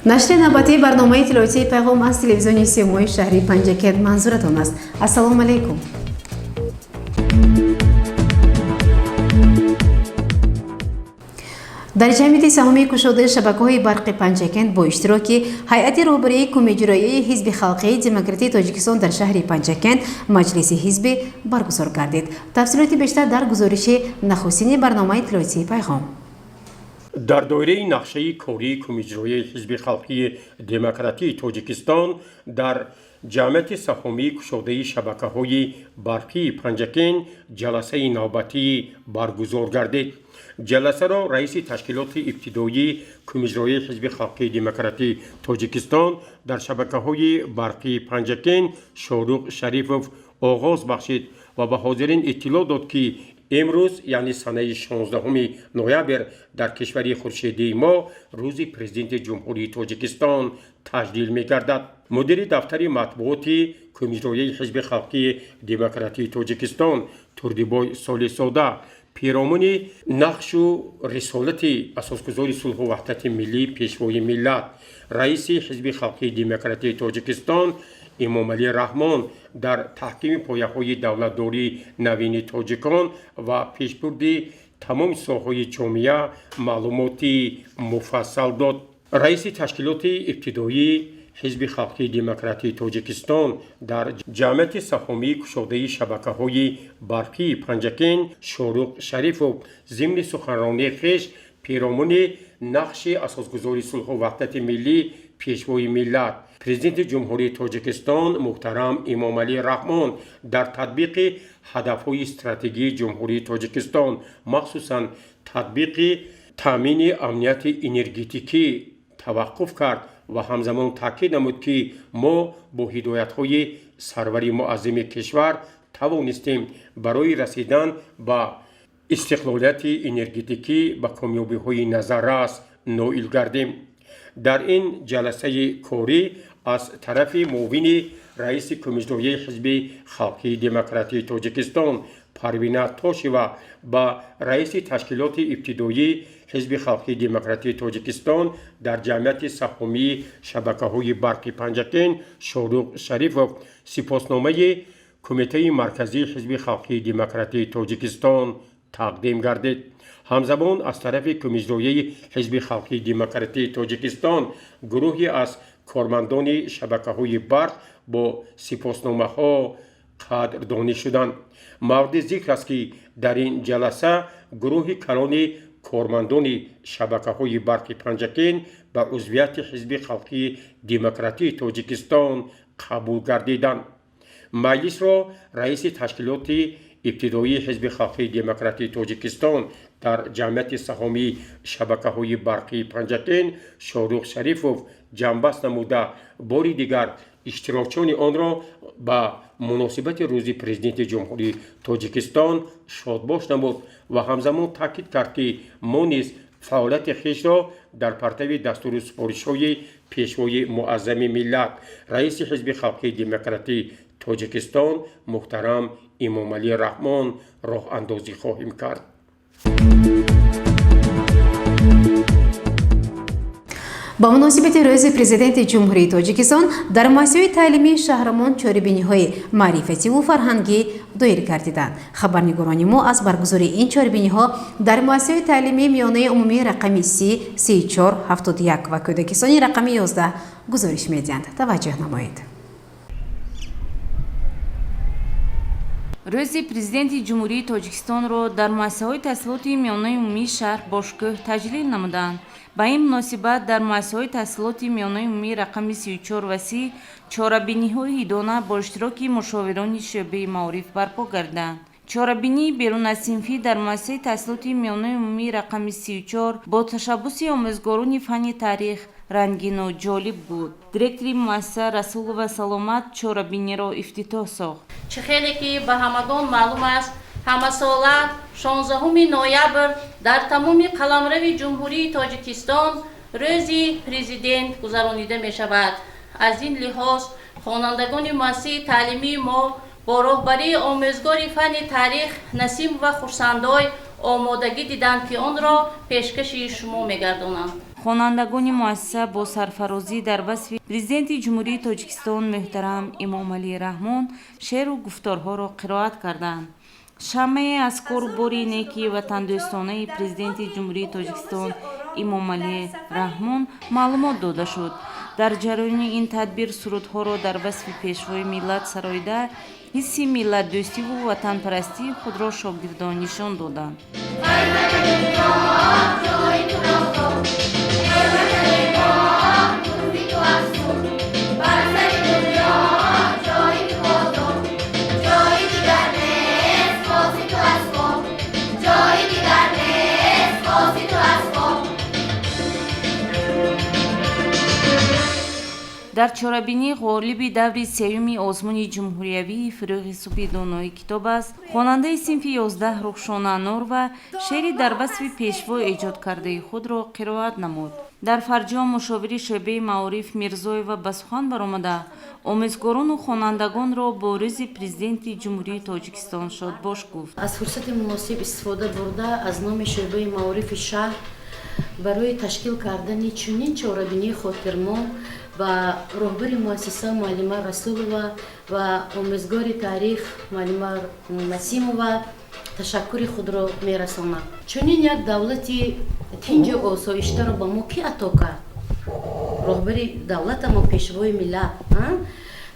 Нашри навбатии барномаи иттилоотии «Пайғом» аз телевизиони Симои шаҳри Панҷакент манзуратон аст. Ассалому алайкум. Дар ҷамъияти саҳомии кушодаи шабакаҳои барқи Панҷакент бо иштироки ҳайати роҳбарии Кумиҷроияи Ҳизби халқии демократии Тоҷикистон дар шаҳри Панҷакент маҷлиси ҳизбӣ баргузор гардид. Тафсилоти бештар дар гузориши нахустини барномаи иттилоотии «Пайғом». Дар доираи нақшаи кории Кумиҷроияи Ҳизби халқии демократии Тоҷикистон дар ҷамъияти саҳомии кушодаи шабакаҳои барқии Панҷакент ҷаласаи навбатӣ баргузор гардид. Ҷаласаро раиси ташкилоти ибтидоии Кумиҷроияи Ҳизби халқии демократии Тоҷикистон дар шабакаҳои барқии Панҷакент Шоруқ Шарифов оғоз бахшид ва ба ҳозирин иттилоъ дод, ки имрӯз, яъне санаи 16 ноябр, дар кишвари хуршедии мо Рӯзи Президенти Ҷумҳурии Тоҷикистон таҷлил мегардад. Мудири дафтари матбуоти Кумиҷроияи Ҳизби халқии демократии Тоҷикистон Турдибой Солисода пиромуни нақшу рисолати асосгузори сулҳу ваҳдати миллӣ, Пешвои миллат, раиси Ҳизби халқии демократии Тоҷикистон Эмомалӣ Раҳмон дар таҳкими пояҳои давлатдории навини тоҷикон ва пешбурди тамоми соҳаҳои ҷомеа маълумоти муфассал дод. Раиси ташкилоти ибтидоии Ҳизби халқии демократии Тоҷикистон дар ҷамъияти саҳомии кушодаи шабакаҳои барқии Панҷакент Шоруқ Шарифов зимни суханронии хеш пиромуни нақши асосгузори сулҳу ваҳдати миллӣ, Пешвои миллат, Президенти Ҷумҳурии Тоҷикистон муҳтарам Эмомалӣ Раҳмон дар татбиқи ҳадафҳои стратегии Ҷумҳурии Тоҷикистон, махсусан татбиқи таъмини амнияти энергетикӣ таваққуф кард ва ҳамзамон таъкид намуд, ки мо бо ҳидоятҳои сарвари муаззими кишвар тавонистем барои расидан ба истиқлолияти энергетикӣ ба комёбиҳои назаррас ноил гардем. Дар ин ҷаласаи корӣ аз тарафи муовини раиси Кумиҷроияи Ҳизби халқии демократии Тоҷикистон Парвина Тошева ба раиси ташкилоти ибтидоии Ҳизби халқии демократии Тоҷикистон дар ҷамъияти саҳомии шабакаҳои барқи Панҷакент Шоруқ Шарифов сипосномаи Кумитаи марказии Ҳизби халқии демократии Тоҷикистон тақдим гардид. Ҳамзамон аз тарафи Кумиҷроияи Ҳизби халқии демократии Тоҷикистон гурӯҳе аз кормандони шабакаҳои барқ бо сипосномаҳо қадрдонӣ шуданд. Мавриди зикр аст, ки дар ин ҷаласа гурӯҳи калони кормандони шабакаҳои барқи Панҷакент ба узвияти Ҳизби халқии демократии Тоҷикистон қабул гардиданд. Маҷлисро раиси ташкилоти ибтидоии Ҳизби халқии демократии Тоҷикистон дар ҷамъияти саҳомии шабакаҳои барқии Панҷакент Шорух Шарифов ҷамъбаст намуда, бори дигар иштирокчиёни онро ба муносибати Рӯзи Президенти Ҷумҳурии Тоҷикистон шодбош намуд ва ҳамзамон таъкид кард, ки мо низ фаъолияти хешро дар партави дастуру супоришҳои Пешвои муаззами миллат, раиси Ҳизби халқии демократии Тоҷикистон муҳтарам Эмомалӣ Раҳмон роҳандозӣ хоҳем кард. Ба муносибати Рӯзи Президенти Ҷумҳурии Тоҷикистон дар муассисаҳои таълимии шаҳрамон чорабиниҳои маърифативу фарҳангӣ доир гардиданд. Хабарнигорони мо аз баргузории ин чорабиниҳо дар муассисаҳои таълимии миёнаи умумии рақами 30, 34, 71 ва кӯдакистони рақами 11 гузориш медиҳанд. Таваҷҷӯҳ намоед. Рӯзи Президенти Ҷумҳурии Тоҷикистонро дар муассисаҳои таҳсилоти миёнаи умумии шаҳр бошукӯҳ таҷлил намуданд. Ба ин муносибат дар муассисаҳои таҳсилоти миёнаи умумии рақами 34 ва 30 чорабиниҳои идона бо иштироки мушовирони шӯъбаи маориф барпо гардиданд. Чорабинии берунасинфӣ дар муассисаи таҳсилоти миёнаи умумии рақами 34 бо ташаббуси омӯзгорони фанни таърих рангину ҷолиб буд. Директори муассиса Расулова Саломат чорабиниро ифтитоҳ сохт. Чӣ хеле ки ба ҳамагон маълум аст, Ҳамасола 16 ноябр дар тамоми қаламрави Ҷумҳурии Тоҷикистон Рӯзи Президент гузаронида мешавад. Аз ин лиҳоз хонандагони муассисаи таълимии мо бо роҳбарии омӯзгори фанни таърих Насимова Хурсандой омодагӣ диданд, ки онро пешкаши шумо мегардонанд. Хонандагони муассиса бо сарфарозӣ дар васфи Президенти Ҷумҳурии Тоҷикистон муҳтарам Эмомалӣ Раҳмон шеъру гуфторҳоро қироат карданд. Шамъае аз кору бори неки ватандӯстонаи Президенти Ҷумҳурии Тоҷикистон Эмомалӣ Раҳмон маълумот дода шуд. Дар ҷараёни ин тадбир сурудҳоро дар васфи Пешвои миллат сароида, ҳисси миллатдӯстиву ватанпарастии худро шогирдон нишон доданд. Дар чорабинӣ ғолиби даври сеюми озмуни ҷумҳуриявии «Фурӯғи субҳи донои китоб аст» хонандаи синфи 11 Рухшона Норова шеъри дар васфи Пешво эҷод кардаи худро қироат намуд. Дар фарҷом мушовири шӯъбаи маориф Мирзоева ба сухан баромада, омӯзгорону хонандагонро бо Рӯзи Президенти Ҷумҳурии Тоҷикистон шодбош гуфт. Аз фурсати муносиб истифода бурда, аз номи шӯъбаи маорифи шаҳр барои ташкил кардани чунин чорабинии хотирмон ба роҳбари муассиса муаллима Расулова ва омӯзгори таърих муаллима Насимова ташаккури худро мерасонам. Чунин як давлати тинҷу осоиштаро ба мо кӣ ато кард? Роҳбари давлатамо, Пешвои миллат.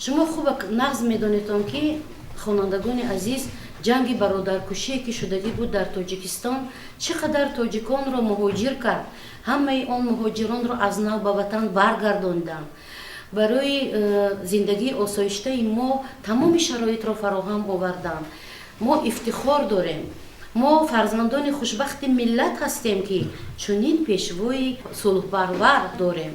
Шумо хуб нағз медонедон, ки, хонандагони азиз, ҷанги бародаркушие ки шудагӣ буд дар Тоҷикистон, чӣ қадар тоҷиконро муҳоҷир кард. Ҳамаи он муҳоҷиронро аз нав ба ватан баргардониданд, барои зиндагии осоиштаи мо тамоми шароитро фароҳам оварданд. Мо ифтихор дорем, мо фарзандони хушбахти миллат ҳастем, ки чунин пешвои сулҳпарвар дорем.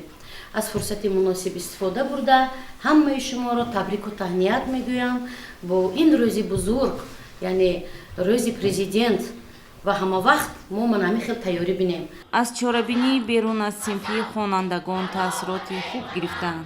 Аз фурсати муносиб истифода бурда, ҳамаи шуморо табрику таҳният мегӯям бо ин рӯзи бузург, яъне Рӯзи Президент, ва ҳамавақт мо ман ҳамин хел тайёрӣ бинем. Аз чорабинии берун аз синфии хонандагон таассуроти хуб гирифтанд.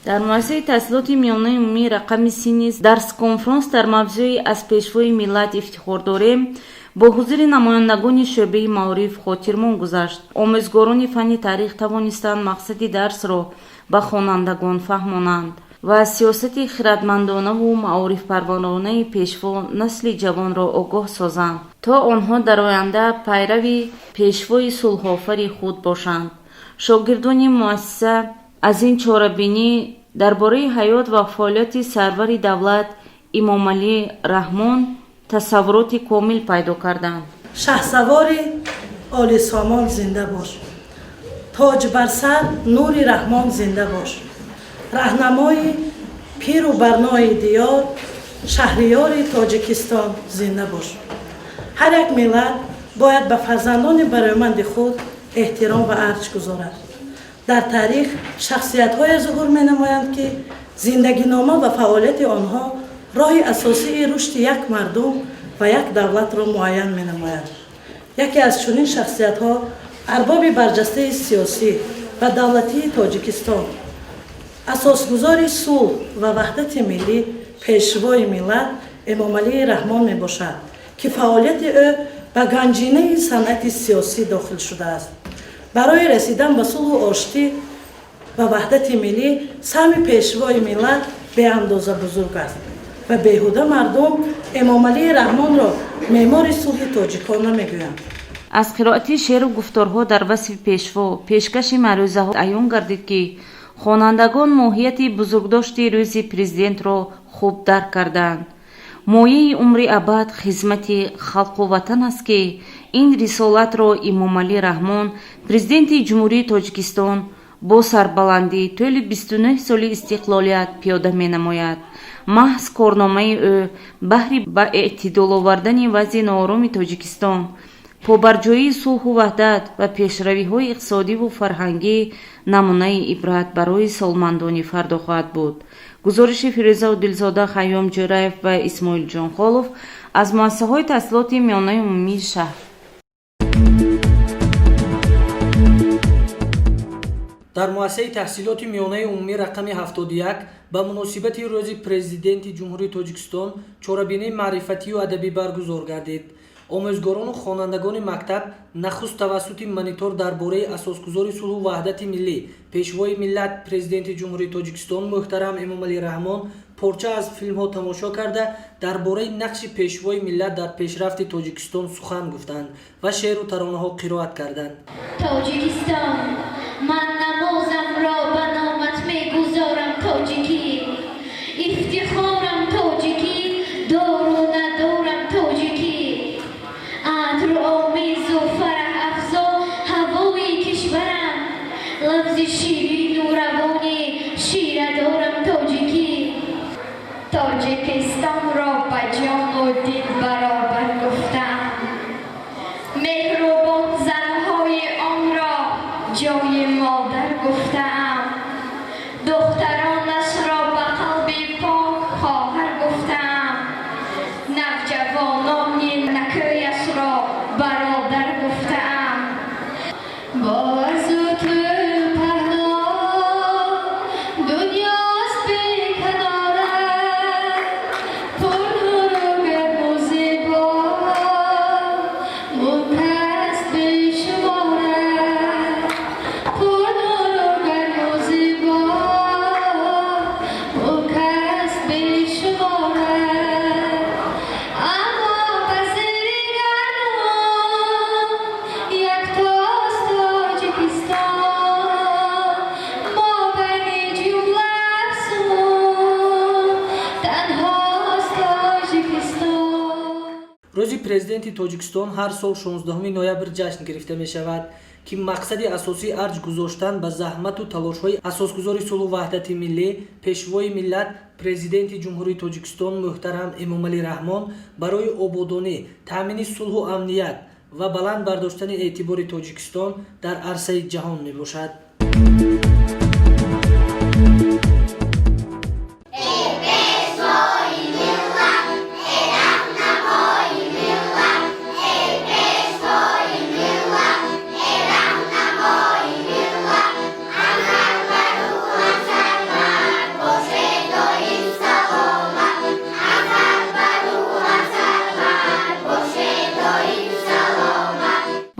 Дар муассисаи таҳсилоти миёнаи умумии рақами 30 низ дарс-конфронс дар мавзӯи «Аз Пешвои миллат ифтихор дорем» бо ҳузури намояндагони шӯъбаи маориф хотирмон гузашт. Омӯзгорони фанни таърих тавонистанд мақсади дарсро ба хонандагон фаҳмонанд ва аз сиёсати хиратмандонаву маорифпарваронаи Пешво насли ҷавонро огоҳ созанд, то онҳо дар оянда пайрави Пешвои сулҳофари худ бошанд. Шогирдони муассиса аз ин чорабинӣ дар бораи ҳаёт ва фаъолияти сарвари давлат Эмомалӣ Раҳмон тасаввуроти комил пайдо карданд. Шаҳсавори олисомон зинда бош, тоҷ бар сар нури Раҳмон зинда бош, раҳнамои пиру барнои диёр, шаҳриёри Тоҷикистон зинда бош. Ҳар як миллат бояд ба фарзандони барояманди худ эҳтиром ва арҷ гузорад. Дар таърих шахсиятҳое зуҳур менамоянд, ки зиндагинома ва фаъолияти онҳо роҳи асосии рушди як мардум ва як давлатро муайян менамояд. Яке аз чунин шахсиятҳо арбоби барҷастаи сиёсӣ ва давлатии Тоҷикистон, асосгузори сулҳ ва ваҳдати миллӣ, Пешвои миллат Эмомалии Раҳмон мебошад, ки фаъолияти ӯ ба ганҷинаи санъати сиёсӣ дохил шудааст. Барои расидан ба сулҳу оштӣ ва ваҳдати миллӣ саҳми Пешвои миллат беандоза бузург аст ва беҳуда мардум Эмомалии Раҳмонро меъмори сулҳи тоҷикон намегӯянд. Аз қироати шеъру гуфторҳо дар васфи Пешво, пешкаши маърӯзаҳо аён гардид, ки хонандагон моҳияти бузургдошти Рӯзи Президентро хуб дарк карданд. Мояи умри абад хизмати халқу ватан аст, ки ин рисолатро Эмомалӣ Раҳмон, Президенти Ҷумҳурии Тоҷикистон, Бо сарбаландӣ тӯли 29 соли истиқлолият пиёда менамояд. Маҳз корномаи ӯ баҳри ба эътидол овардани вазъи ноороми Тоҷикистон, побарҷоии сулҳу ваҳдат ва пешравиҳои иқтисодиву фарҳангӣ намунаи ибрат барои солмандони фардо хоҳад буд. Гузориши Фирӯза Одилзода, Хайём Ҷӯраев ва Исмоил Ҷонхолов аз муассисаҳои таҳсилоти миёнаи умумии шаҳр. Дар муассисаи таҳсилоти миёнаи умумӣ рақами 71 ба муносибати Рӯзи Президенти Ҷумҳурии Тоҷикистон чорабинии маърифатию адабӣ баргузор гардид. Омӯзгорону хонандагони мактаб нахуст тавассути монитор дар бораи асосгузори сулҳу ваҳдати миллӣ, Пешвои миллат, Президенти Ҷумҳурии Тоҷикистон муҳтарам Эмомалӣ Раҳмон порча аз филмҳо тамошо карда, дар бораи нақши Пешвои миллат дар пешрафти Тоҷикистон сухан гуфтанд ва шеъру таронаҳо қироат карданд. Тоҷикистон, ман намозамро ба номат мегузорам, тоҷикӣ ифтихорам, тоҷикӣ дору надорам, тоҷикӣ атру омезу фараҳафзо ҳавои кишварам, лафзи ширину равони ширадорам, тоҷикӣ. Тоҷикистонро ба ҷону дил баробар гуфтам, меҳрубон занҳои онро ҷои модар гуфтаам, духтаронашро ба қалби пок хоҳар гуфтаам, навҷавонони накӯяшро бародар гуфтаам. Бо арзу ту паҳно дунёст беканора, пурнуру гарму зебо мулк аст бешумора, пурнуру гарму зебо мулк аст бешумора, аммо ба зери гардун яктост Тоҷикистон, мо байни ҷумла афзун танҳост Тоҷикистон. Рӯзи Президенти Тоҷикистон ҳар сол 16 ноябр ҷашн гирифта мешавад, ки мақсади асосӣ арҷ гузоштан ба заҳмату талошҳои асосгузори сулҳу ваҳдати миллӣ, Пешвои миллат, Президенти Ҷумҳурии Тоҷикистон муҳтарам Эмомалӣ Раҳмон барои ободонӣ, таъмини сулҳу амният ва баланд бардоштани эътибори Тоҷикистон дар арсаи ҷаҳон мебошад.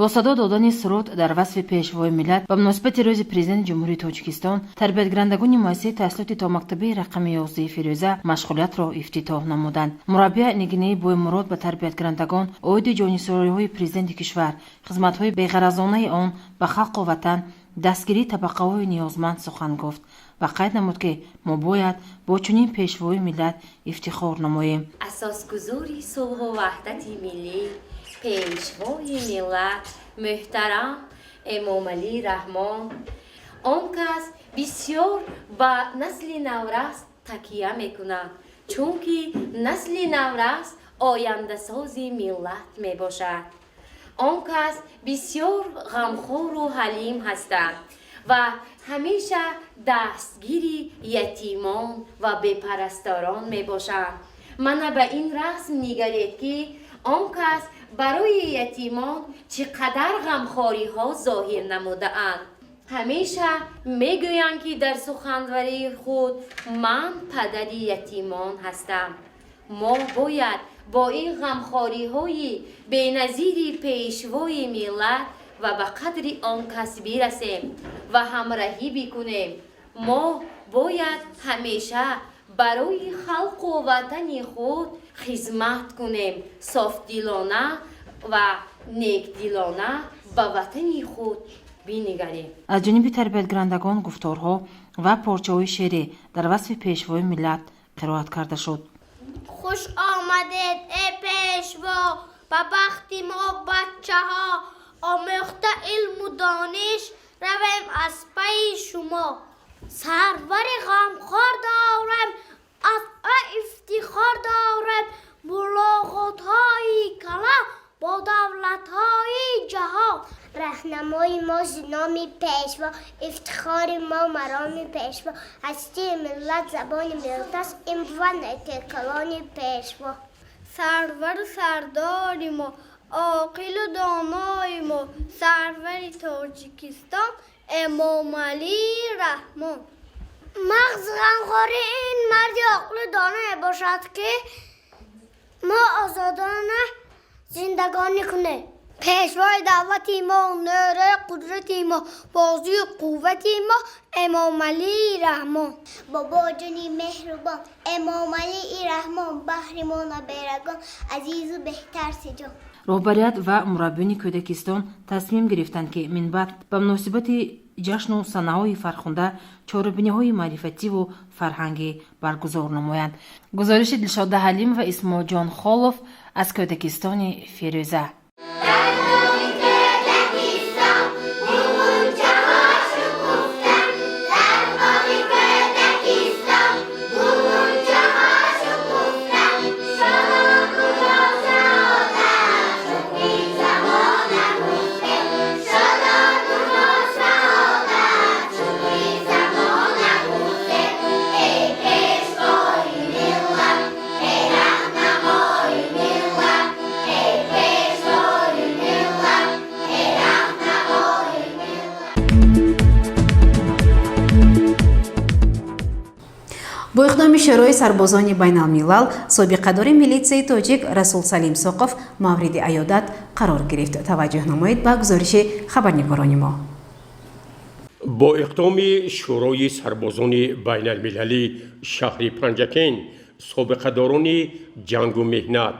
Бо садо додани суруд дар васфи Пешвои миллат ба муносибати Рӯзи Президенти Ҷумҳурии Тоҷикистон тарбиятгирандагони муассисаи таҳсилоти томактабии рақами 11 Фирӯза машғулиятро ифтитоҳ намуданд. Мураббия Нигинаи Боймурод ба тарбиятгирандагон оиди ҷонисориҳои президенти кишвар, хизматҳои беғаразонаи он ба халқу ватан, дастгирии табақаҳои ниёзманд сухан гуфт ва қайд намуд, ки мо бояд бо чунин пешвои миллат ифтихор намоем. Асосгузори сулҳу ваҳдати миллӣ, Пешвои миллат муҳтарам Эмомалӣ Раҳмон, он кас бисёр ба насли наврас такя мекунад, чунки насли наврас ояндасози миллат мебошад. Он кас бисёр ғамхору ҳалим ҳастанд ва ҳамеша дастгири ятимон ва бепарасторон мебошанд. Мана ба ин расм нигаред, ки он кас барои ятимон чӣ қадар ғамхориҳо зоҳир намудаанд. Ҳамеша мегӯянд, ки дар суханварии худ: «Ман падари ятимон ҳастам». Мо бояд бо ин ғамхориҳои беназири Пешвои миллат ва ба қадри он кас бирасем ва ҳамраҳӣ бикунем. Мо бояд ҳамеша барои халқу ватани худ хизмат кунем, софдилона ва некдилона ба ватани худ бинигарем. Аз ҷониби тарбиятгирандагон гуфторҳо ва порчаҳои шеърӣ дар васфи Пешвои миллат қироат карда шуд. Хуш омадед, эй Пешво, ба бахти мо бачаҳо, омӯхта илму дониш. Равем аз пайи шумо. Сарвари ғамхор дорем, аз ӯ ифтихор дорем. Мулоқотҳои калон бо давлатҳои ҷаҳон. Раҳнамои мо зи номи Пешво, ифтихори мо мароми Пешво. Ҳастии миллат забони миллат аст, ин бувад некикалони Пешво. Сарвару сардори мо, оқилу донои мо, сарвари Тоҷикистон Эмомалӣ Раҳмон. Мағзи ғамхории ин марди оқилу доно мебошад, ки мо озодона зиндагонӣ кунем. Пешвои давлати мо, нури қудрати мо, бозуи қуввати мо Эмомалӣ Раҳмон. Бобоҷони меҳрубон Эмомалӣ Раҳмон, баҳри мо наберагон азизу беҳтар сиҷон. Роҳбарият ва мураббиёни кӯдакистон тасмим гирифтанд, ки минбаъд ба муносибати ҷашну санаҳои фархунда чорабиниҳои маърифативу фарҳангӣ баргузор намоянд. Гузориши Дилшода Ҳалим ва Исмоилҷон Холов аз кӯдакистони Фирӯза. Бо иқдоми Шӯрои сарбозони байналмилал собиқадори милитсияи тоҷик Расул Салимсоқов мавриди аёдат қарор гирифт. Таваҷҷӯҳ намоед ба гузориши хабарнигорони мо. Бо иқдоми Шӯрои сарбозони байналмилалӣ шаҳри Панҷакент собиқадорони ҷангу меҳнат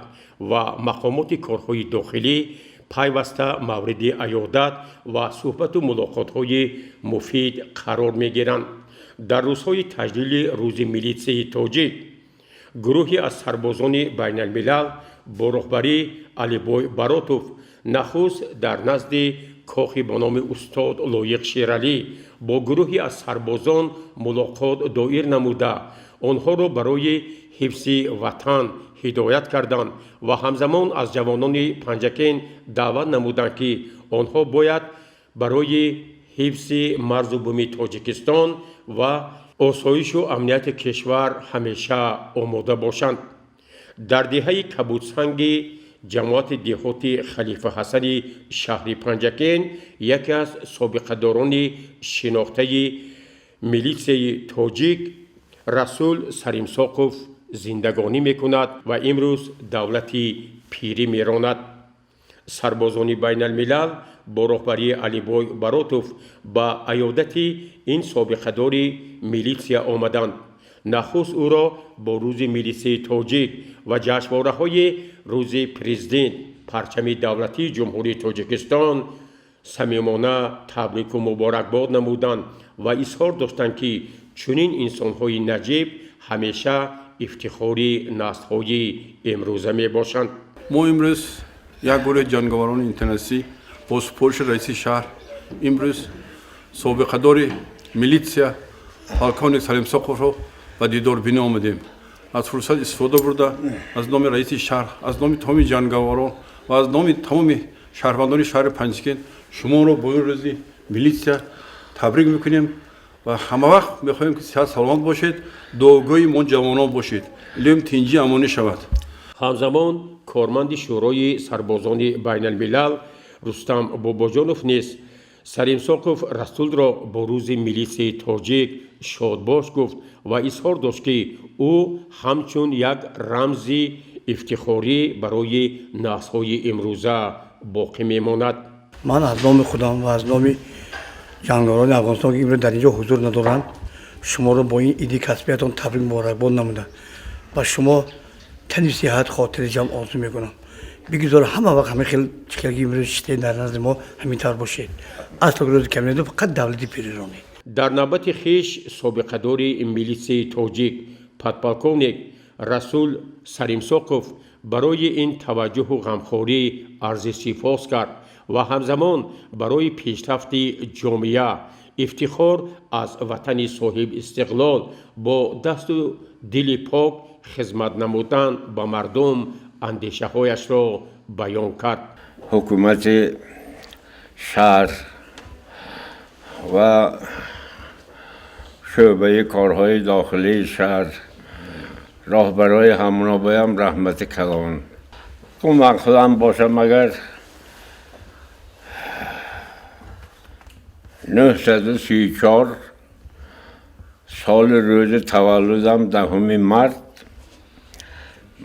ва мақомоти корҳои дохилӣ пайваста мавриди аёдат ва суҳбату мулоқотҳои муфид қарор мегиранд. Дар рӯзҳои таҷлили рӯзи милитсияи тоҷик гурӯҳе аз сарбозони байналмилал бо роҳбарии Алибой Баротов нахуст дар назди кохи ба номи устод Лоиқ Шералӣ бо гурӯҳе аз сарбозон мулоқот доир намуда, онҳоро барои ҳифзи ватан ҳидоят карданд ва ҳамзамон аз ҷавонони Панҷакент даъват намуданд, ки онҳо бояд барои ҳифзи марзу буми Тоҷикистон ва осоишу амнияти кишвар ҳамеша омода бошанд. Дар деҳаи Кабудсанги ҷамоати деҳоти Халифа Ҳасани шаҳри Панҷакент яке аз собиқадорони шинохтаи милитсияи тоҷик Расул Саримсоқов зиндагонӣ мекунад ва имрӯз давлати пирӣ меронад. Сарбозони байналмилал бо роҳбарии Алибой Баротов ба аёдати ин собиқадори милитсия омаданд. Нахуст ӯро бо рӯзи милитсияи тоҷик ва ҷашнвораҳои рӯзи президент, парчами давлатии Ҷумҳурии Тоҷикистон самимона табрику муборакбод намуданд ва изҳор доштанд, ки чунин инсонҳои наҷиб ҳамеша ифтихори наслҳои имрӯза мебошанд. Мо имрӯз як гурӯҳи ҷанговарони интернатӣ бо супориши раиси шаҳр имрӯз собиқадори милитсия полковник Салимсоқовро ба дидорбинӣ омадем. Аз фурсат истифода бурда, аз номи раиси шаҳр, аз номи тамоми ҷанговарон ва аз номи тамоми шаҳрвандони шаҳри Панҷакент шуморо бо ин рӯзи милитсия табрик мекунем ва ҳамавақт мехоҳем, ки сиҳат саломат бошед, дуогӯи мо ҷавонон бошед. Илоҳим, тинҷӣ, амонӣ шавад. Ҳамзамон корманди Шӯрои сарбозони байналмилал Рустам Бобоҷонов низ Салимсоқов Расулро бо рӯзи милитсияи тоҷик шодбош гуфт ва изҳор дошт, ки ӯ ҳамчун як рамзи ифтихорӣ барои наслҳои имрӯза боқӣ мемонад. Ман аз номи худам ва аз номи ҷанговарони Афғонистон, ки имрӯз дар ин ҷо ҳузур надоранд, шуморо бо ин иди касбиятон табрик муборакбод намуда, ба шумо тани сиҳат, хотири ҷамъ орзу мекунам. Бигузор ҳама вақт ҳамин хел чикалги имрӯз шитед дар назди мо, ҳамин тавр бошед. Асло рӯзи каминаду фақат давлати пириронӣ. Дар навбати хеш собиқадори милитсияи тоҷик подполковник Расул Саримсоқов барои ин таваҷҷӯҳу ғамхорӣ арзи сипос кард. Ва ҳамзамон барои пешрафти ҷомеа, ифтихор аз ватани соҳиб истиқлол, бо дасту дили пок хизмат намудан ба мардум андешаҳояшро баён кард. Ҳукумати шаҳр ва шӯъбаи корҳои дохилии шаҳр, роҳбарои ҳамроҳоям, раҳмати калон. Ман худам бошам, агар 934 соли рӯзи таваллудам 10 март,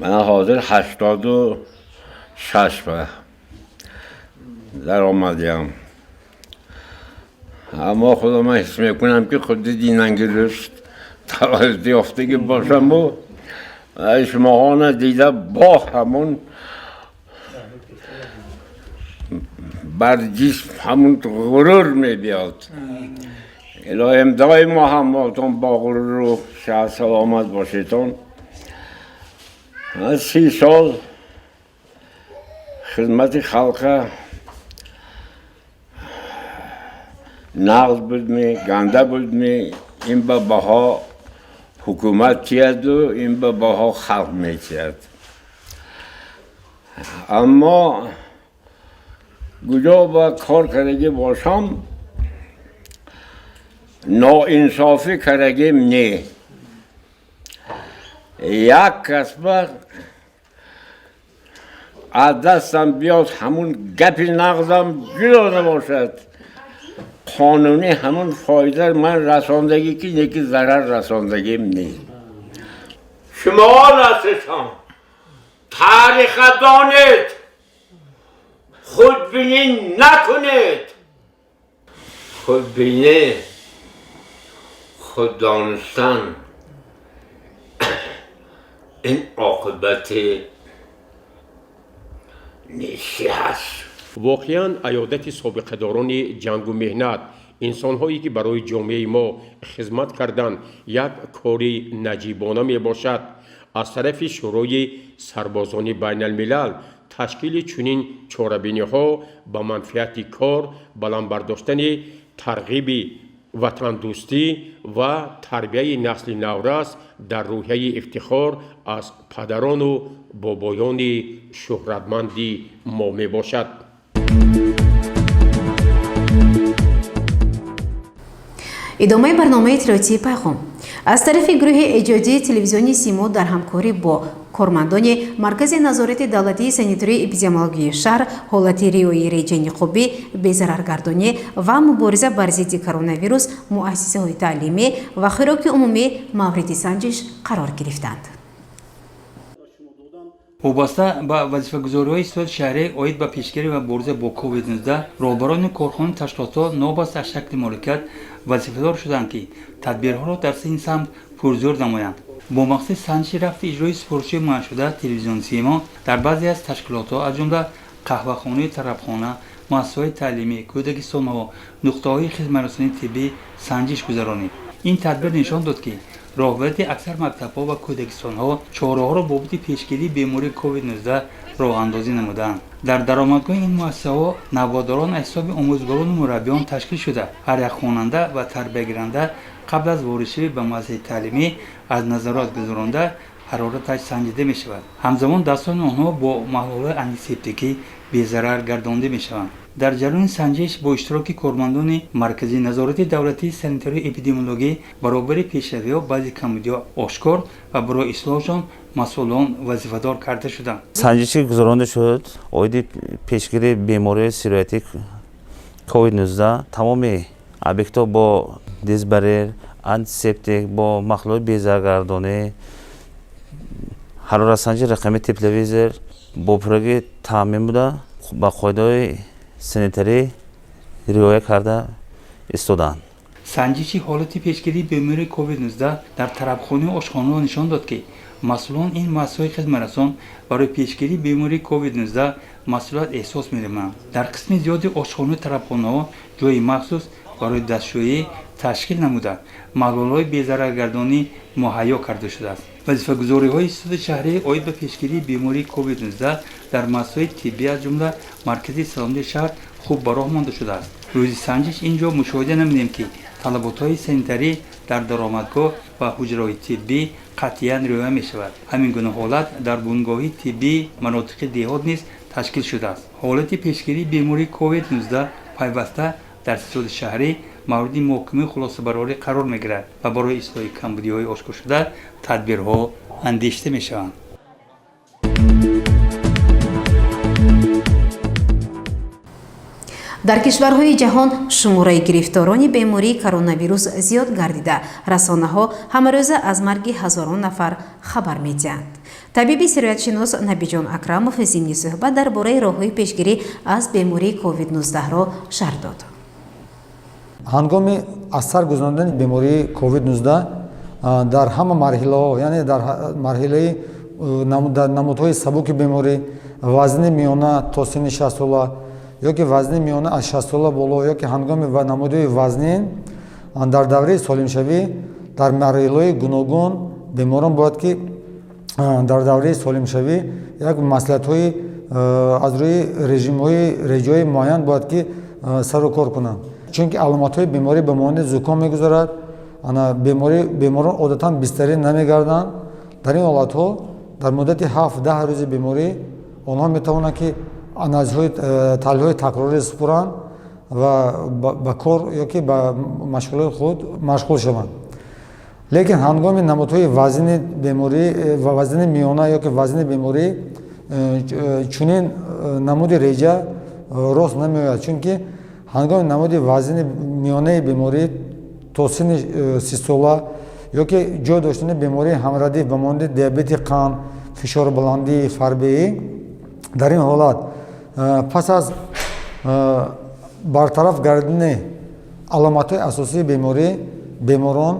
ман ҳозир 86 ба даромадям. Аммо худо ман ҳис мекунам, ки худи динанги рӯз таваллуд ёфтагӣ бошаму шумоҳона дида бо ҳамун бар ҷисм ҳамун ғурур мебиёд. Илоҳим доимо ҳамотон бо ғуруру сиҳат саломат бошедон. 30 сол хизмати халқа нағз будми, ганда будми, ин ба баҳо ҳукумат тияду, ин ба баҳо халқ метияд. Аммо куҷо ба кор кардагӣ бошам, ноинсофӣ кардагим не. Як касба аз дастам биёд, ҳамун гапи нағзам ҷудо набошад, қонунӣ ҳамун фоида ман расондагӣ, ки неки зарар расондагим не. Шумо наслшон тариха донед, худбинӣ накунед. Худбинӣ, худ донистан ин оқибати нешӣ ҳаст. Воқеан, аёдати собиқадорони ҷангу меҳнат, инсонҳое ки барои ҷомеаи мо хизмат карданд, як кори наҷибона мебошад. Аз тарафи Шӯрои сарбозони байналмилал ташкили чунин чорабиниҳо ба манфиати кор, баланд бардоштани тарғиби ватандӯстӣ ва тарбияи насли наврас дар рӯҳияи ифтихор аз падарону бобоёни шӯҳратманди мо мебошад. Идомаи барномаи иттилоотии пайғом. Аз тарафи гурӯҳи эҷодии телевизиони Симо дар ҳамкорӣ бо кормандони Маркази назорати давлатии санитарии эпидемиологияи шаҳр ҳолати риояи реҷаи ниқобӣ, безараргардонӣ ва мубориза бар зидди коронавирус муассисаҳои таълимӣ ва хӯроки умумӣ мавриди санҷиш қарор гирифтанд. Вобаста ба вазифагузориҳои иттиҳоди шаҳрӣ оид ба пешгирӣ ва мубориза бо COVID-19, роҳбарони корхонаи ташкилотҳо новобаста аз шакли моликият вазифадор шуданд, ки тадбирҳоро дар ин самт пурзӯр намоянд. Бо мақсади санҷиши рафти иҷрои супоришҳои муайяншуда, телевизиони Симо дар баъзе аз ташкилотҳо, аз ҷумла қаҳвахонаи тарабхона, муассисаҳои таълимӣ, кӯдакистонҳо, нуқтаҳои хизматрасонии тиббӣ санҷиш гузаронид. Ин тадбир нишон дод, ки роҳбарияти аксар мактабҳо ва кӯдакистонҳо чораҳоро бобати пешгирии бемории COVID-19 роҳандозӣ намуданд. Дар даромадгоҳи ин муассисаҳо навбатдорон аз ҳисоби омӯзгорону мураббиён ташкил шуда, ҳар як хонанда ва тарбиягиранда қабл аз воридшавӣ ба муассисаи таълимӣ аз назорат гузаронда, ҳарораташ санҷида мешавад. Ҳамзамон дастони онҳо бо маҳлулҳои антисептикӣ безарар гардонда мешаванд. Дар ҷараёни санҷиш бо иштироки кормандони Маркази назорати давлатии санитарию эпидемиологӣ баробари пешравиҳо баъзе камбудиҳо ошкор ва барои ислоҳшон масъулон вазифадор карда шуданд. Санҷиши гузаронда шуд оиди пешгирии бемории сироятии COVID-19, тамоми объектҳо бо дезбарьер, антисептик, бо маҳлули безараргардонӣ, ҳароратсанҷи рақами тепловизор бо пуррагӣ таъмин буда, ба қоидаҳои санитарӣ риоя карда истоданд. Санҷиши ҳолати пешгирии бемории COVID-19 дар тарабхонаи ошхонаҳо нишон дод, ки масъулон ин муассисаҳои хизмаtraсон барои пешгирии бемории COVID-19 масъулият эҳсос менамоянд. Дар қисми зиёди ошхонаи тарабхонаҳо ҷойи махсус барои дастшӯӣ Ташкил намуда, маҳлулҳои безараргардонӣ муҳайё карда шудааст. Вазифагузориҳои суди шаҳрӣ оид ба пешгирии бемории COVID-19 дар муассисаҳои тиббӣ, аз ҷумла маркази саломатии шаҳр, хуб ба роҳ монда шудааст. Рӯзи санҷиш ин ҷо мушоҳида намудем, ки талаботҳои санитарӣ дар даромадгоҳ ва ҳуҷраҳои тиббӣ қатъиян риоя мешавад. Ҳамин гуна ҳолат дар бунгоҳи тиббии манотиқи деҳот низ ташкил шудааст. Ҳолати пешгирии бемории COVID-19 пайваста дар ситоди шаҳрӣ мавриди муҳокимаи хулосабарорӣ қарор мегирад ва барои ислоҳи камбудиҳои ошкоршуда тадбирҳо андешида мешаванд. Дар кишварҳои ҷаҳон шумораи гирифторони бемории коронавирус зиёд гардида, расонаҳо ҳамарӯза аз марги ҳазорон нафар хабар медиҳанд. Табиби сироятшинос Набиҷон Акрамов зимни суҳбат дар бораи роҳҳои пешгирӣ аз бемории COVID-19-ро шарҳ дод. Ҳангоми аз сар гузарондани бемории COVID-19 дар ҳама марҳилаҳо, яъне дар марҳилаи дар намудҳои сабуки беморӣ, вазни миёна то синни 60 сола ё ки вазни миёна аз 60 сола боло, ё ки ҳангоми намудҳои вазнин, дар давраи солимшавӣ дар марҳилаҳои гуногун беморон бояд ки дар давраи солимшавӣ як маслиҳатҳои аз рӯи режимҳои реҷаҳои муайян бояд ки сару кор кунанд, чунки аломатҳои беморӣ ба монанди зуком мегузарад. Беморон одатан бистарӣ намегарданд. Дар ин ҳолатҳо дар муддати 7-10 рӯзи беморӣ онҳо метавонанд ки анализҳои таҳлилҳои такрорӣ супуранд ва ба кор ё ки ба машғулияти худ машғул шаванд. Лекин ҳангоми намудҳои вазни беморӣ ва вазни миёна ё ки вазни беморӣ чунин намуди реҷа рост намеояд, чунки ҳангоми намуди вазни миёнаи беморӣ то синни 30 сола ё ки ҷой доштани бемории ҳамрадиф ба монанди диабети қанд, фишорбаландӣ, фарбеӣ, дар ин ҳолат пас аз бартараф гардидани аломатҳои асосии беморӣ беморон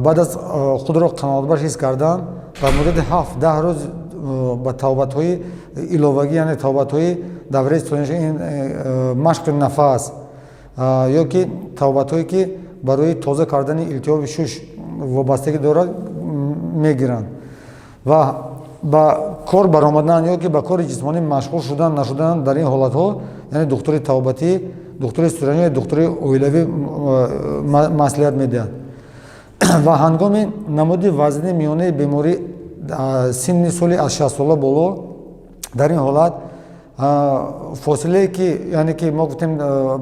баъд аз худро қаноатбахш ҳис кардан дар муддати 7-10 рӯз ба табобатҳои иловагӣ, яъне табобатҳои давраи ин машқи нафас ё ки табобатҳое ки барои тоза кардани илтиҳоби шуш вобастагӣ дорад мегиранд ва ба кор баромадан ё ки ба кори ҷисмонӣ машғул шудан нашудан дар ин ҳолатҳо, яъне духтури табобатӣ, духтури суранӣ, духтури оилавӣ маслиҳат медиҳад. Ва ҳангоми намуди вазни миёнаи беморӣ синни соли аз 60 сола боло, дар ин ҳолат фосилае ки, яъне ки мо гуфтем,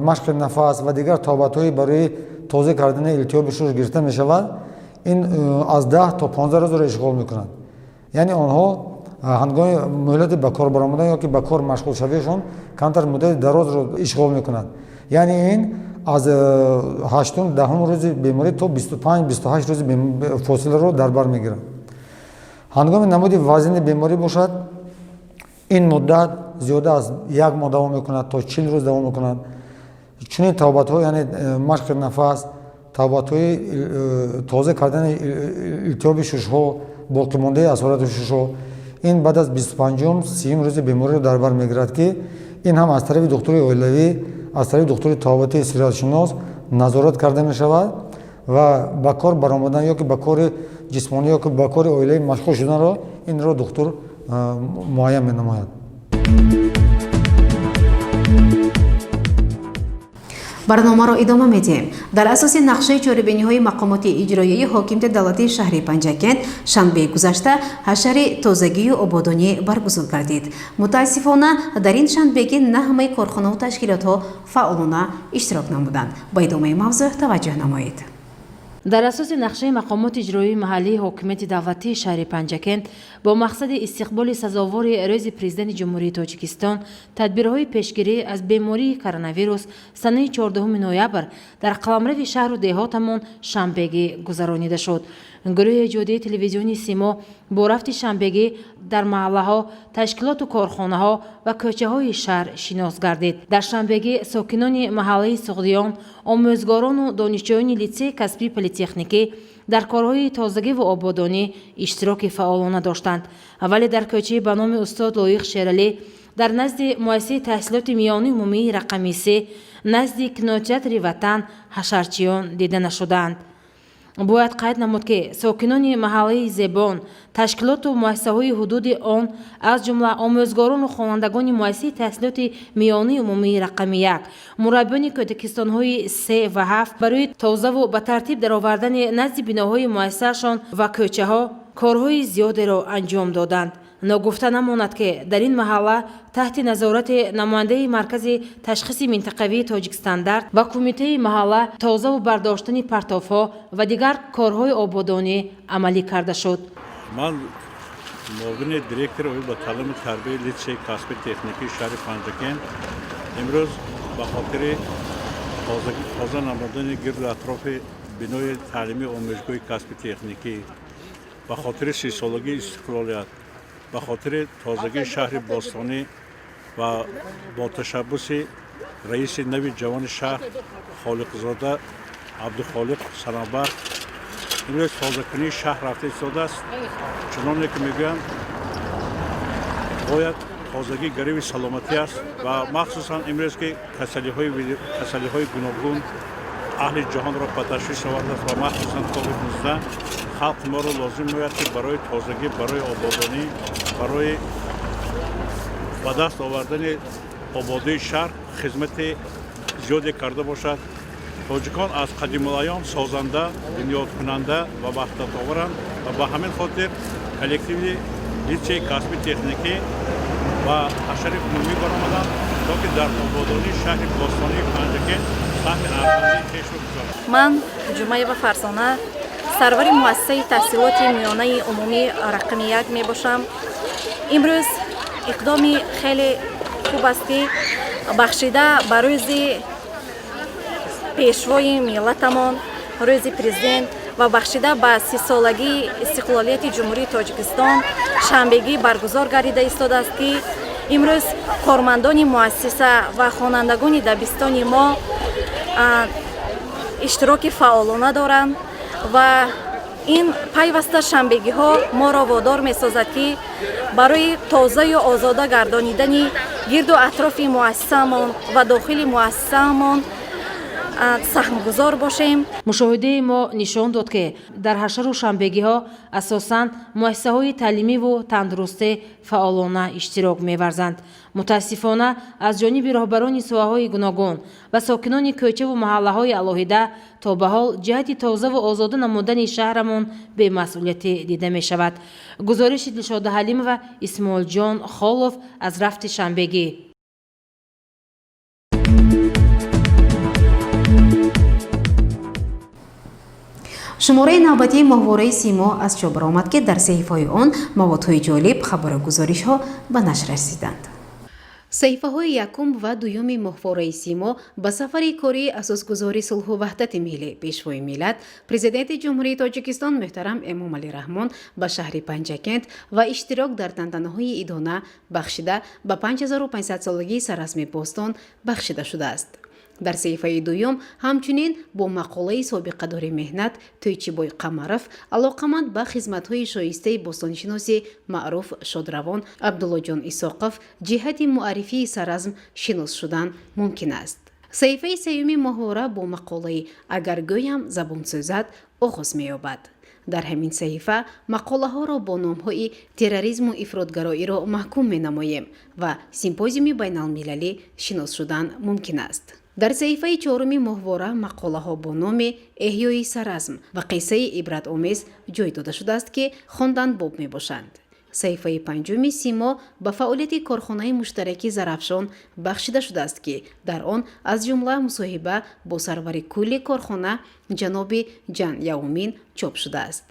машқи нафас ва дигар табобатҳои барои тоза кардани илтиҳоби шуш гирифта мешавад, ин аз 10 то 15 рӯзро ишғол мекунад. Яъне онҳо ҳангоми муҳлати ба кор баромадан ё ки ба кор машғулшавиашон камтар муддати дарозро ишғол мекунад. Яъне ин аз 8-10 рӯзи беморӣ то 25-28 рӯзи фосиларо дар бар мегирад. Ҳангоми намуди вазни беморӣ бошад, ин муддат зиёда аз як моҳ давом мекунад, то 40 рӯз давом мекунад. Чунин табобатҳо, яъне машқи нафас, табобатҳои тоза кардани илтиҳоби шушҳо, боқимондаи асорати шушҳо, ин баъд аз 25-30 рӯзи бемориро дар бар мегирад, ки ин ҳам аз тарафи духтури оилавӣ, аз тарафи духтури табобатии сироятшинос назорат карда мешавад ва ба кор баромадан ё ки ба кори ҷисмонӣ ё ки ба кори оилавӣ машғул шуданро инро духтур муайян менамояд. Барномаро идома медиҳем. Дар асоси нақшаи чорабиниҳои мақомоти иҷроияи ҳокимияти давлатии шаҳри Панҷакент шанбеи гузашта ҳашари тозагию ободонӣ баргузор гардид. Мутаассифона, дар ин шанбегӣ на ҳамаи корхонаву ташкилотҳо фаъолона иштирок намуданд. Ба идомаи мавзӯъ таваҷҷӯҳ намоед. Дар асоси нақшаи мақомоти иҷроии маҳаллии ҳокимияти давлатии шаҳри Панҷакент бо мақсади истиқболи сазовори рӯзи Президенти Ҷумҳурии Тоҷикистон, тадбирҳои пешгирӣ аз бемории коронавирус санаи 14 ноябр дар қаламрави шаҳру деҳотамон шанбегӣ гузаронида шуд. Гурӯҳи эҷодии телевизиони Симо бо рафти шанбегӣ дар маҳаллаҳо, ташкилоту корхонаҳо ва кӯчаҳои шаҳр шинос гардид. Дар шанбегӣ сокинони маҳаллаи Суғдиён, омӯзгорону донишҷӯёни литсеи касбии политехникӣ дар корҳои тозагиву ободонӣ иштироки фаъолона доштанд. Вале дар кӯчаи ба номи устод Лоиқ Шералӣ Дар назди муассисаи таҳсилоти миёнаи умумии рақами 3, назди кинотеатри «Ватан» ҳашарчиён дида нашудаанд. Бояд қайд намуд, ки сокинони маҳаллаи Зебон, ташкилоту муассисаҳои ҳудуди он, аз ҷумла омӯзгорону хонандагони муассисаи таҳсилоти миёнаи умумии рақами 1, мураббиёни кӯдакистонҳои 3 ва 7 барои тозаву ба тартиб даровардани назди биноҳои муассисаашон ва кӯчаҳо корҳои зиёдеро анҷом доданд. Ногуфта намонад, ки дар ин маҳалла таҳти назорати намояндаи маркази ташхиси минтақавии «Тоҷикстандарт» ва кумитаи маҳалла тозаву бардоштани партовҳо ва дигар корҳои ободонӣ амалӣ карда шуд. Ман муовини директори оид ба таълиму тарбияи литсеи касби техникии шаҳри Панҷакент. Имрӯз ба хотири тоза намудани гирду атрофи бинои таълимии омӯзгоҳи касби техникӣ, ба хотири 30-солагии истиқлолият, ба хотири тозагии шаҳри бостонӣ ва бо ташаббуси раиси нави ҷавони шаҳр Холиқзода Абдухолиқ Санабар имрӯз тозакунии шаҳр рафта истодааст. Чуноне ки мегӯянд, бояд тозагӣ гарави саломатӣ аст ва махсусан имрӯз, ки касалиҳои гуногун аҳли ҷаҳонро ба ташвиш овардааст ва махсусан ковид-19, халқи моро лозим меояд, ки барои тозагӣ, барои ободонӣ, барои ба даст овардани ободии шаҳр хизмати зиёде карда бошад. Тоҷикон аз қадимулайём созанда, бунёдкунанда ва ваҳдатоваранд ва ба ҳамин хотир коллективи литсеи касби техникӣ ба ҳашари умумӣ баромаданд, то ки дар ободонии шаҳри бостонии Панҷакент саҳми арзандаи хешро гузоранд. Ман Ҷумаева Фарзона, сарвари муассисаи таҳсилоти миёнаи умумӣ рақами 1 мебошам. Имрӯз иқдоми хеле хуб аст, ки бахшида ба рӯзи пешвои миллатамон, рӯзи президент, ва бахшида ба 30-солагии истиқлолияти Ҷумҳурии Тоҷикистон шанбегӣ баргузор гардида истодааст, ки имрӯз кормандони муассиса ва хонандагони дабистони мо иштироки фаъолона доранд ва ин пайваста шанбегиҳо моро водор месозад, ки барои тозаю озода гардонидани гирду атрофи муассисаамон ва дохили муассисаамон саҳмгузор бошем. Мушоҳидаи мо нишон дод, ки дар ҳашару шанбегиҳо асосан муассисаҳои таълимиву тандурустӣ фаъолона иштирок меварзанд. Мутаассифона, аз ҷониби роҳбарони соҳаҳои гуногун ва сокинони кӯчаву маҳаллаҳои алоҳида то ба ҳол ҷиҳати тозаву озода намудани шаҳрамон бемасъулиятӣ дида мешавад. Гузориши Дилшода Ҳалимова, Исмоилҷон Холов аз рафти шанбегӣ. Шумораи навбатии моҳвораи «Симо» аз чоп баромад, ки дар саҳифаҳои он маводҳои ҷолиб, хабару гузоришҳо ба нашр расиданд. Саҳифаҳои якум ва дуюми моҳвораи «Симо» ба сафари кории асосгузори сулҳу ваҳдати миллӣ, пешвои миллат, президенти Ҷумҳурии Тоҷикистон муҳтарам Эмомалӣ Раҳмон ба шаҳри Панҷакент ва иштирок дар тантанаҳои идона, бахшида ба 5500-солагии саррасми бостон, бахшида шудааст. Дар саҳифаи дуюм ҳамчунин бо мақолаи собиқадори меҳнат Тӯйчибой Қамаров, алоқаманд ба хизматҳои шоистаи бостоншиноси маъруф шодравон Абдуллоҷон Исоқов ҷиҳати муаррифии саразм шинос шудан мумкин аст. Саҳифаи сеюми моҳвора бо мақолаи «Агар гӯям забон сӯзад» оғоз меёбад. Дар ҳамин саҳифа мақолаҳоро бо номҳои «Терроризму ифротгароиро маҳкум менамоем» ва «Симпозиуми байналмилалӣ» шинос шудан мумкин аст. Дар саҳифаи чоруми моҳвора мақолаҳо бо номи «Эҳёи саразм» ва «Қиссаи ибратомез» ҷой дода шудааст, ки хонданбоб мебошанд. Саҳифаи панҷуми «Симо» ба фаъолияти корхонаи муштараки «Зарафшон» бахшида шудааст, ки дар он аз ҷумла мусоҳиба бо сарвари кулли корхона ҷаноби Ҷан Яомин чоп шудааст.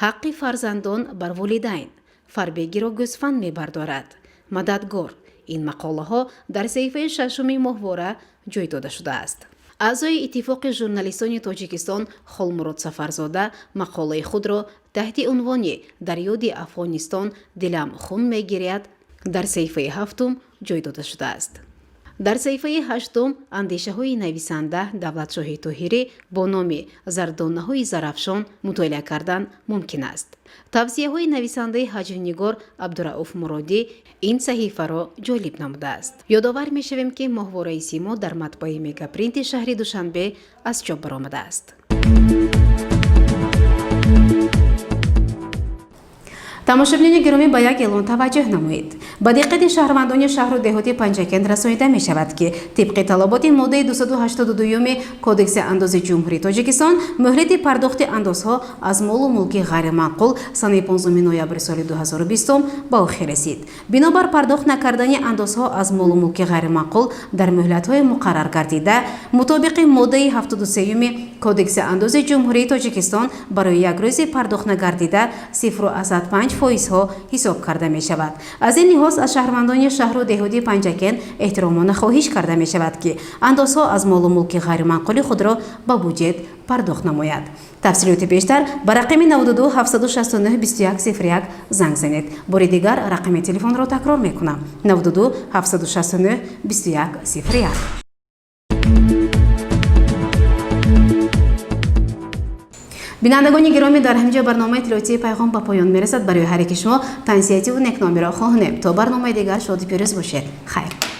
«Ҳаққи фарзандон бар волидайн», «Фарбегиро гӯсфанд мебардорад», «Мададгор» — ин мақолаҳо дар саҳифаи шашуми моҳвора ҷой дода шудааст. Аъзои Иттифоқи журналистони Тоҷикистон Холмурод Сафарзода мақолаи худро таҳти унвони «Дар ёди Афғонистон дилам хун мегиряд» дар саҳифаи ҳафтум ҷой дода шудааст. Дар саҳифаи ҳаштум андешаҳои нависанда Давлатшоҳи Тоҳирӣ бо номи «Зардонаҳои Зарафшон» мутолиа кардан мумкин аст. Тавсияҳои нависандаи ҳаҷвнигор Абдурауф Муродӣ ин саҳифаро ҷолиб намудааст. Ёдовар мешавем, ки моҳвораи Симо дар матбааи Мегапринти шаҳри Душанбе аз чоп баромадааст. Тамошобинони гиромӣ, ба як эълон таваҷҷӯҳ намоед. Ба диққати шаҳрвандони шаҳру деҳоти Панҷакент расонида мешавад, ки тибқи талаботи моддаи 282 Кодекси андози Ҷумҳурии Тоҷикистон муҳлати пардохти андозҳо аз молу мулки ғайриманқул санаи 5 ноябри соли 2020 ба охир расид. Бинобар пардохт накардани андозҳо аз молу мулки ғайриманқул дар муҳлатҳои муқаррар гардида, мутобиқи моддаи 73 Кодекси андози Ҷумҳурии Тоҷикистон барои як рӯзи пардохт нагардида 0,5 фоизҳо ҳисоб карда мешавад. Аз ин лиҳоз аз шаҳрвандони шаҳру деҳоти Панҷакент эҳтиромона хоҳиш карда мешавад, ки андозҳо аз молу мулки ғайриманқули худро ба буҷет пардохт намояд. Тафсилоти бештар ба рақами 92 769 21 01 занг занед. Бори дигар рақами телефонро такрор мекунам: 92 769 21 01. Бинандагони гиромӣ, дар ҳамин ҷо барномаи иттилоотии «Пайғом» ба поён мерасад. Барои ҳар яки шумо тансиҳативу некномиро хоҳонем. То барномаи дигар шоду пирӯз бошед. Хайр.